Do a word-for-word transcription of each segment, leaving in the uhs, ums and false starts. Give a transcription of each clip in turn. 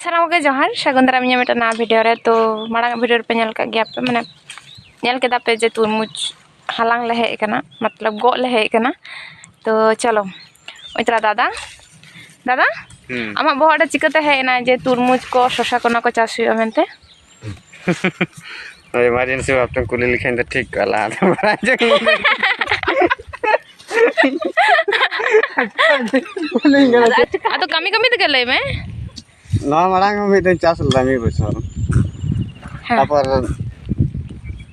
ᱥᱟᱱᱟᱢ ᱠᱚᱜᱮ ᱡᱚᱦᱟᱨ, ᱥᱟᱹᱜᱩᱱ ᱫᱟᱨᱟᱢ ᱤᱧᱟᱹᱜ ᱢᱤᱫᱴᱟᱝ ᱱᱟᱣᱟ ᱵᱷᱤᱰᱤᱭᱳ ᱨᱮ᱾ ᱛᱚ ᱢᱟᱲᱟᱝ ᱟᱜ ᱵᱷᱤᱰᱤᱭᱳ ᱨᱮᱯᱮ ᱧᱮᱞ ᱠᱟᱜ ᱜᱮᱭᱟ ᱯᱮ, ᱢᱟᱱᱮ ᱧᱮᱞ ᱠᱮᱫᱟ ᱯᱮ ᱡᱮ ᱛᱩᱨᱢᱩᱡᱽ ᱦᱟᱞᱟᱝ ᱞᱮ ᱦᱮᱡ ᱟᱠᱟᱱᱟ, ᱢᱚᱛᱞᱚᱵ ᱜᱚᱜ ᱞᱮ ᱦᱮᱡ ᱟᱠᱟᱱᱟ᱾ ᱛᱚ ᱪᱚᱞᱚ, ᱚᱭ ᱛᱚᱨᱟ ᱫᱟᱫᱟ, ᱫᱟᱫᱟ, ᱦᱩᱸ᱾ ᱟᱢᱟᱜ ᱵᱚᱦᱚᱜ ᱨᱮ ᱪᱤᱠᱟᱹᱛᱮ ᱦᱮᱡ ᱮᱱᱟ ᱡᱮ ᱛᱩᱨᱢᱩᱡᱽ ᱠᱚ ᱥᱚᱥᱟ ᱠᱚ ᱱᱚᱣᱟ ᱠᱚ ᱪᱟᱥ ᱦᱩᱭᱩᱜᱼᱟ ᱢᱮᱱᱛᱮ? ᱦᱳᱭ, ᱮᱢᱟᱨᱡᱮᱱᱥᱤ ᱵᱷᱟᱵᱛᱮᱢ ᱠᱩᱞᱤ ᱞᱮᱠᱷᱟᱱ ᱫᱚ ᱴᱷᱤᱠ ᱠᱚᱜᱼᱟ, ᱞᱟᱦᱟ ᱫᱚ ᱵᱟᱲᱟᱭ ᱡᱚᱝ ᱢᱮ᱾ ᱟᱫᱚ ᱠᱟᱹᱢᱤ ᱠᱟᱹᱢᱤ ᱛᱮᱜᱮ ᱞᱟᱹᱭ ᱢᱮ᱾ ᱱᱚᱣᱟ ᱢᱟᱲᱟᱝ ᱦᱚᱸ ᱢᱤᱫ ᱫᱷᱟᱣ ᱪᱟᱥ ᱞᱮᱫᱟ, ᱢᱤᱫ ᱵᱚᱪᱷᱚᱨ᱾ ᱦᱮᱸ᱾ ᱛᱟᱯᱚᱨ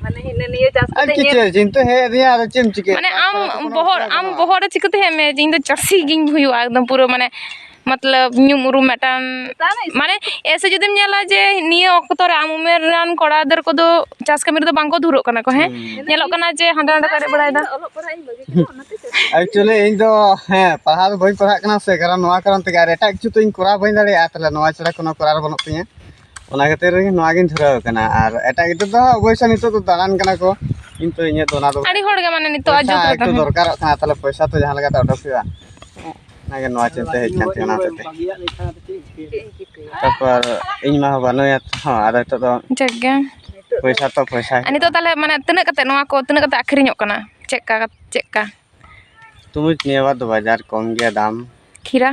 ᱢᱟᱱᱮ ᱦᱤᱱᱟᱹ ᱱᱤᱭᱟᱹ ᱪᱟᱥ ᱟᱨ ᱠᱟᱛᱮ ᱠᱤᱪᱷᱩ ᱧᱮᱞ ᱪᱤᱱᱛᱟᱹ ᱦᱮᱡ ᱟᱹᱫᱤᱧᱟ, ᱟᱫᱚ ᱪᱮᱫ ᱮᱢ ᱪᱤᱠᱟᱹᱭᱟ? ᱢᱟᱱᱮ ᱪᱟᱥ ᱟᱢ ᱪᱷᱟᱲᱟ ᱛᱚ ᱠᱳᱱᱳ ᱵᱚᱦᱚᱜ, ᱩᱯᱟᱹᱭ ᱟᱢ ᱵᱟᱹᱱᱩᱜᱼᱟ᱾ ᱵᱚᱦᱚᱜ ᱨᱮ ᱪᱤᱠᱟᱹᱛᱮ ᱦᱮᱡ ᱢᱮ ᱡᱮ ᱤᱧ ᱫᱚ ᱪᱟᱹᱥᱤ ᱜᱤᱧ ᱦᱩᱭᱩᱜᱼᱟ, ᱮᱠᱫᱚᱢ ᱯᱩᱨᱟᱹ ᱢᱟᱱᱮ ᱢᱚᱛᱞᱚᱵ ᱧᱩᱢ ᱩᱨᱩᱢ ᱢᱤᱫᱴᱟᱝ, ᱢᱟᱱᱮ ᱮᱥᱮ ᱡᱩᱫᱤᱢ ᱧᱮᱞᱟ ᱡᱮ ᱱᱤᱭᱟᱹ ᱚᱠᱛᱚ ᱨᱮ ᱟᱢ ᱩᱢᱮᱨ ᱨᱮᱱ ᱠᱚᱲᱟ ᱜᱤᱫᱟᱹᱨ ᱠᱚᱫᱚ ᱪᱟᱥ ᱠᱟᱹᱢᱤ ᱨᱮᱫᱚ ᱵᱟᱝ ᱠᱚ ᱫᱷᱩᱨᱟᱹᱜ ᱠᱟᱱᱟ ᱠᱚ, ᱦᱮᱸ? ᱦᱩᱸ᱾ ᱧᱮᱞᱚᱜ ᱠᱟᱱᱟ ᱡᱮ ᱦᱟᱸᱰᱮ ᱱᱟᱰᱮ ᱠᱚ ᱮᱱᱮᱡ ᱵᱟᱲᱟᱭᱮᱫᱟ᱾ ᱚᱞᱚᱜ ᱯᱟᱲᱦᱟᱜ ᱤᱧ ᱵᱟᱹᱜᱤ ᱠᱮᱫᱟ, ᱚᱱᱟᱛᱮ ᱪᱟᱥ᱾ Actually, ᱤᱧ ᱫᱚ, ᱦᱮᱸ, ᱯᱟᱲᱦᱟᱣ ᱫᱚ ᱵᱟᱹᱧ ᱯᱟᱲᱦᱟᱜ ᱠᱟᱱᱟ ᱥᱮ, ᱠᱟᱨᱚᱱ ᱱᱚᱣᱟ ᱠᱟᱨᱚᱱ ᱛᱮᱜᱮ ᱟᱨ ᱮᱴᱟᱜ ᱠᱤᱪᱷᱩ ᱛᱚ ᱤᱧ ᱠᱚᱨᱟᱣ ᱵᱟᱹᱧ ᱫᱟᱲᱮᱭᱟᱜᱼᱟ, ᱛᱟᱦᱞᱮ ᱱᱚᱣᱟ ᱪᱷᱟᱲᱟ ᱠᱳᱱᱳ ᱠᱚᱨᱟᱨ ᱵᱟᱹᱱᱩᱜ ᱛᱤᱧᱟᱹ᱾ ᱚᱱᱟ ᱠᱷᱟᱹᱛᱤᱨ ᱜᱮ ᱱᱚᱣᱟ ᱜᱤᱧ ᱫᱷᱩᱨᱟᱹᱣ ᱠᱟᱱᱟ᱾ ᱟᱨ ᱮᱴᱟᱜ ᱜᱤᱫᱽᱨᱟᱹ ᱫᱚ ᱚᱵᱚᱥᱥᱳᱭ ᱱᱤᱛᱚᱜ ᱫᱚ ᱫᱟᱬᱟᱱ ᱠᱟᱱᱟ ᱠᱚ, ᱠᱤᱱᱛᱩ ᱤᱧᱟᱹᱜ ᱫᱚ ᱚᱱᱟ ᱫᱚ ᱟᱹᱰᱤ ᱦᱚᱲ ᱜᱮ ᱢᱟᱱᱮ ᱱᱤᱛᱚᱜ ᱟᱜ ᱯᱚᱭᱥᱟ ᱡᱩᱜᱽ ᱨᱮᱫᱚ, ᱮᱠᱴᱩ ᱦᱮᱸ᱾ ᱫᱚᱨᱠᱟᱨᱚᱜ ᱠᱟᱱᱟ, ᱛᱟᱦᱞᱮ ᱯᱚᱭᱥᱟ ᱛᱚ ᱡᱟᱦᱟᱸ ᱞᱮᱠᱟᱛᱮ ᱚᱰᱚᱠ ᱦᱩᱭᱩᱜᱼᱟ᱾ ᱚᱱᱟᱜᱮ ᱱᱚᱣᱟ ᱪᱤᱱᱛᱟᱹ ᱦᱮᱡ ᱠᱟᱱ ᱛᱤᱧᱟᱹ, ᱚᱱᱟ ᱦᱚᱛᱮᱡ ᱛᱮ᱾ ᱛᱟᱨᱯᱚᱨ ᱤᱧ ᱢᱟ ᱦᱚᱸ ᱵᱟᱹᱱᱩᱭᱟ ᱛᱚ, ᱟᱫᱚ ᱱᱤᱛᱚᱜ ᱫᱚ ᱡᱟᱠ ᱜᱮ᱾ ᱯᱚᱭᱥᱟ ᱛᱚ ᱯᱚᱭᱥᱟ ᱟᱨ ᱜᱮ᱾ ᱱᱤᱛᱚᱜ ᱛᱟᱦᱞᱮ ᱢᱟᱱᱮ ᱛᱤᱱᱟᱹᱜ ᱠᱟᱛᱮ ᱱᱚᱣᱟ ᱠᱚ, ᱛᱤᱱᱟᱹᱜ ᱠᱟᱛᱮ ᱟᱹᱠᱷᱨᱤᱧᱚᱜ ᱠᱟᱱᱟ? ᱪᱮᱫ ᱠᱟ, ᱪᱮᱫ ᱠᱟ? ᱛᱩᱨᱢᱩᱡᱽ ᱱᱤᱭᱟᱹ ᱵᱟᱨ ᱫᱚ ᱵᱟᱡᱟᱨ ᱠᱚᱢ ᱜᱮᱭᱟ ᱫᱟᱢ᱾ ᱠᱷᱤᱨᱟ?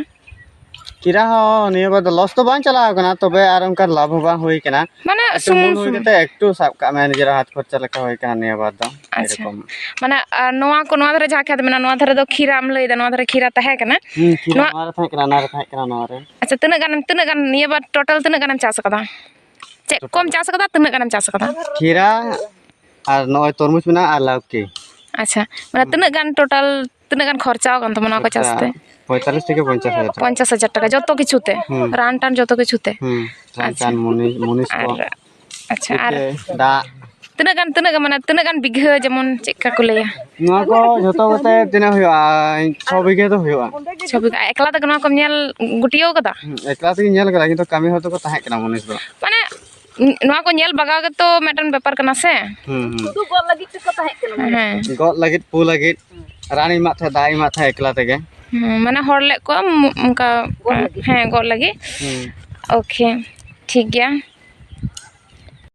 ᱠᱷᱤᱨᱟ ᱦᱚᱸ ᱱᱤᱭᱟᱹ ᱵᱟᱨ ᱫᱚ ᱞᱚᱥ ᱫᱚ ᱵᱟᱝ ᱪᱟᱞᱟᱣ ᱠᱟᱱᱟ, ᱛᱚᱵᱮ ᱟᱨ ᱚᱱᱠᱟ ᱞᱟᱵᱷ ᱦᱚᱸ ᱵᱟᱝ ᱦᱩᱭ ᱠᱟᱱᱟ᱾ ᱢᱟᱱᱮ ᱮᱠᱴᱩ ᱥᱩᱢᱩᱝ ᱢᱩᱞ ᱦᱩᱭ ᱥᱩᱢᱩᱝ᱾ ᱠᱟᱛᱮ ᱮᱠᱴᱩ ᱥᱟᱵ ᱠᱟᱜ ᱢᱮ ᱱᱤᱡᱮᱨᱟᱜ ᱦᱟᱛ ᱠᱷᱚᱨᱪᱟ ᱞᱮᱠᱟ ᱦᱩᱭ ᱠᱟᱱᱟ ᱱᱤᱭᱟᱹ ᱵᱟᱨ ᱫᱚ᱾ ᱟᱪᱪᱷᱟ᱾ ᱮᱨᱚᱠᱚᱢ᱾ ᱢᱟᱱᱮ, ᱟᱨ ᱱᱚᱣᱟ ᱠᱚ, ᱱᱚᱣᱟ ᱫᱷᱟᱨᱮ ᱡᱟᱦᱟᱸ ᱠᱷᱮᱛ ᱢᱮᱱᱟᱜᱼᱟ, ᱱᱚᱣᱟ ᱫᱷᱟᱨᱮ ᱫᱚ ᱠᱷᱤᱨᱟᱢ ᱞᱟᱹᱭᱫᱟ, ᱱᱚᱣᱟ ᱫᱷᱟᱨᱮ ᱠᱷᱤᱨᱟ ᱛᱟᱦᱮᱸ ᱠᱟᱱᱟ᱾ ᱦᱩᱸ, ᱠᱷᱤᱨᱟ ᱱᱚᱣᱟ ᱱᱚᱣᱟ ᱨᱮ ᱛᱟᱦᱮᱸ ᱠᱟᱱᱟ, ᱚᱱᱟ ᱨᱮ ᱛᱟᱦᱮᱸ ᱠᱟᱱᱟ, ᱱᱚᱣᱟ ᱨᱮ᱾ ᱟᱪᱪᱷᱟ, ᱛᱤᱱᱟᱹᱜ ᱜᱟᱱ, ᱛᱤᱱᱟᱹᱜ ᱜᱟᱱ ᱱᱤᱭᱟᱹ ᱵᱟᱨ ᱴᱳᱴᱟᱞ ᱛᱤᱱᱟᱹᱜ ᱜᱟᱱᱮᱢ ᱪᱟᱥ ᱟᱠᱟᱫᱟ? ᱪᱮᱫ ᱠᱚᱢ ᱪᱟᱥ ᱟᱠᱟᱫᱟ, ᱛᱤᱱᱟᱹᱜ ᱜᱟᱱᱮᱢ ᱪᱟᱥ ᱟᱠᱟᱫᱟ? ᱠᱷᱤᱨᱟ ᱟᱨ ᱱᱚᱜᱼᱚᱭ ᱛᱚᱨᱢᱩᱡᱽ ᱢᱮᱱᱟᱜᱼᱟ ᱟᱨ ᱞᱟᱣᱠᱤ᱾ ᱟᱪᱪᱷᱟ, ᱢᱟᱱᱮ ᱦᱩᱸ᱾ ᱛᱤᱱᱟᱹᱜ ᱜᱟᱱ ᱴᱳᱴᱟᱞ, ᱛᱤᱱᱟᱹᱜ ᱜᱟᱱ ᱠᱷᱚᱨᱪᱟ ᱟᱠᱟᱱ ᱛᱟᱢᱟ ᱱᱚᱣᱟ ᱠᱚ ᱪᱟᱥ ᱛᱮ? ᱯᱚᱸᱭᱛᱟᱞᱞᱤᱥ ᱛᱷᱮᱠᱮ ᱯᱚᱧᱪᱟᱥ ᱦᱟᱡᱟᱨ ᱴᱟᱠᱟ᱾ ᱯᱚᱧᱪᱟᱥ ᱦᱟᱡᱟᱨ ᱴᱟᱠᱟ ᱡᱚᱛᱚ ᱠᱤᱪᱷᱩ ᱛᱮ? ᱦᱩᱸ᱾ ᱨᱟᱱ ᱴᱟᱱ ᱡᱚᱛᱚ ᱠᱤᱪᱷᱩ ᱛᱮ? ᱦᱩᱸ, ᱨᱟᱱ ᱟᱪᱪᱷᱟ᱾ ᱴᱟᱱ ᱢᱩᱱᱤ-, ᱢᱩᱱᱤᱥ ᱠᱚ᱾ ᱟᱨ, ᱟᱪᱪᱷᱟ, ᱟᱨ ᱤᱛᱟᱹ, ᱫᱟᱜ᱾ ᱛᱤᱱᱟᱹᱜ ᱜᱟᱱ, ᱛᱤᱱᱟᱹᱜ ᱜᱟᱱ, ᱢᱟᱱᱮ ᱛᱤᱱᱟᱹᱜ ᱜᱟᱱ ᱵᱤᱜᱷᱟᱹ, ᱡᱮᱢᱚᱱ ᱪᱮᱫ ᱞᱮᱠᱟ ᱠᱚ ᱞᱟᱹᱭᱟ? ᱱᱚᱣᱟ ᱠᱚ ᱡᱷᱚᱛᱚ ᱠᱚᱛᱮ ᱛᱤᱱᱟᱹᱜ ᱦᱩᱭᱩᱜᱼᱟ? ᱪᱷᱚ ᱵᱤᱜᱷᱟᱹ ᱫᱚ ᱦᱩᱭᱩᱜᱼᱟ᱾ ᱪᱷᱚ ᱵᱤᱜᱷᱟᱹ᱾ ᱮᱠᱞᱟ ᱛᱮᱜᱮ ᱱᱚᱣᱟ ᱠᱚᱢ ᱧᱮᱞ ᱜᱩᱴᱭᱟᱹᱣ ᱠᱟᱫᱟ? ᱦᱩᱸ, ᱮᱠᱞᱟ ᱛᱮᱜᱮᱧ ᱧᱮᱞ ᱠᱟᱫᱟ, ᱠᱤᱱᱛᱩ ᱠᱟᱹᱢᱤ ᱦᱚᱲ ᱫᱚᱠᱚ ᱛᱟᱦᱮᱸ ᱠᱟᱱᱟ, ᱢᱩᱱᱤᱥ ᱫᱚ᱾ ᱢᱟᱱᱮ, ᱱᱚᱣᱟ ᱠᱚ ᱧᱮᱞ ᱵᱟᱜᱟᱣ ᱜᱮᱛᱚ ᱢᱤᱫᱴᱮᱱ ᱵᱮᱯᱟᱨ ᱠᱟᱱᱟ ᱥᱮ? ᱦᱩᱸ, ᱦᱩᱸ᱾ ᱥᱩᱫᱷᱩ ᱜᱚᱫ ᱞᱟᱹᱜᱤᱫ ᱛᱮᱠᱚ ᱛᱟᱦᱮᱸ ᱠᱟᱱᱟ᱾ ᱦᱮᱸ᱾ ᱜᱚᱫ ᱞᱟᱹᱜᱤᱫ, ᱯᱩ ᱞᱟᱹᱜᱤᱫ, ᱨᱟᱱ ᱮᱢᱟᱜ ᱛᱟᱦᱮᱸᱫ, ᱫᱟᱜ ᱮᱢᱟᱜ ᱛᱟᱦᱮᱸᱫ ᱮᱠᱞᱟ ᱛᱮᱜᱮ᱾ ᱦᱩᱸ, ᱢᱟᱱᱮ ᱦᱚᱲ ᱞᱮᱫ ᱠᱚᱣᱟᱢ ᱚᱱᱠᱟ? ᱜᱚᱫ ᱞᱟᱹᱜᱤᱫ᱾ ᱦᱮᱸ, ᱜᱚᱫ ᱞᱟᱹᱜᱤᱫ᱾ ᱦᱩᱸ᱾ ᱳᱠᱮ, ᱴᱷᱤᱠ ᱜᱮᱭᱟ᱾